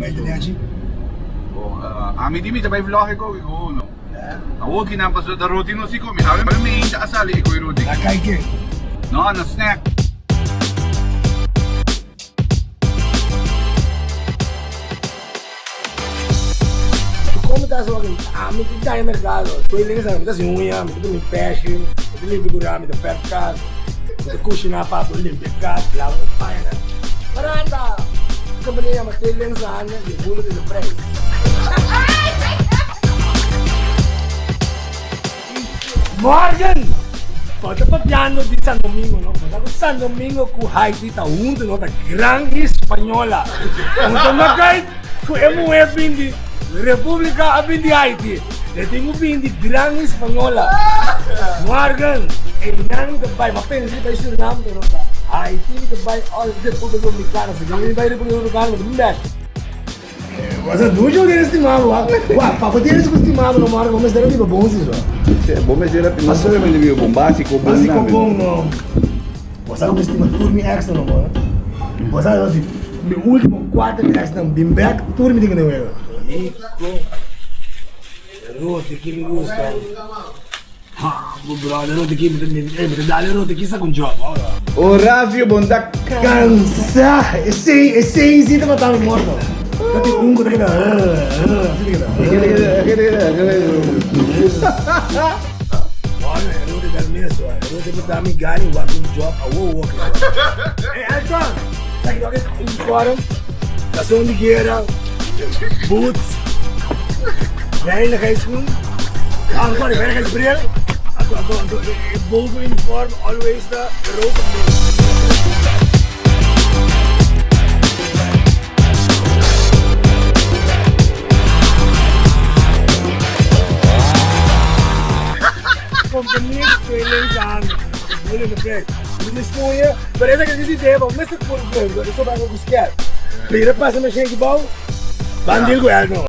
Bai ta nechi. Bon, ami di mi ta bai vlog e koki ku uno. Awor ki nan paso ta roti no si komi. Awe mi a sali e koi roti. Na kai ke? No, na snack. Como ta so aki? Ami ti daña mercado. Estoy links mi ta sin uña, mi ta pone peshi, mi ta limpia cura, mi ta verf cas, mi ta cushina pa bo limpia cas, lava bo pañanan. Barata! Compania yama Twee Linkse Handen, je voelt het in de prijs. Morgen! Bo ta papiando di San Domingo, no? Bo sa ku San Domingo ku Haiti ta huntu, no? Ta Gran Hispaniola. Bo ta makait ku e muhé bin di Repúblika a bin di Haiti. E tin ku bin di Gran Hispaniola. Morgen! Einan mi ta bai. Mi a pensa di bai Surinam, pero ta Haiti mi ta bai òf Repúblika Dominikana. Si mi bai Repúblika Dominikana, mi ta bin bèk. Wasa dushi bo tene stima bo wa pa bo tene su stima bo no mora bo mester a biba bon si so. Bo mester a no solamente biba bon basico bon Basico bon no. Bo sa ku mi stima tur mi ex no mora. Bo sa si mi ultimo kuater ex nan bin bek tur mi tin ku den wega. Rico. Roti ki mi gusta. Ha bo brother roti ki mi ta dal e roti ki sa ku job ora. Horacio bon ta Cansa! Esey, esey si ta mata mi morto. Ta tin un ku ta keda así ta keda. Bueno, e roti dal mes hoor. E roti por da mi gana i wak un job awo awo ki so. Hey Elton, sa ki loke uniform, calzon di guera, boots, veiligheidsschoen, ah sorry, veiligheidsbril, anto anto anto e boven uniform always ta rood of blauw. Compania di tweeling sa handa. Bullen de prijs. Mi ta spuña, pero esa que dice idea, maar mester por un eso va con buscar. Pero pasa me shenki bou, ban deal cu él no.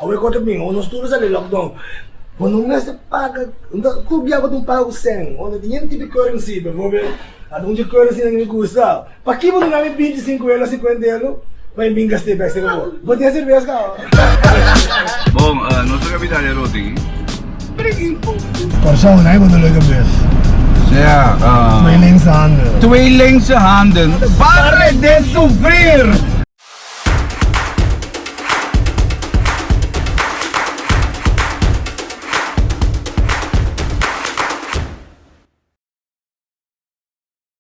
Awe cu ta bin, nos tur a sali lockdown. Bo no mester paga, tur bia bo tin paga cu cen. Unda tin hende tipo currency, bijvoorbeeld, a un dje currency nan mi gusta. Paki bo duna mi 25 euro, 50 euro, pa mi bin gast'é bek cerca bo. Bo tin cerveza caba. Bon, nos a capital e roti. Kòrsou, nan e bo dolor kabes. Sea, Twee linkse handen. Twee linkse handen. Pare de sufrir!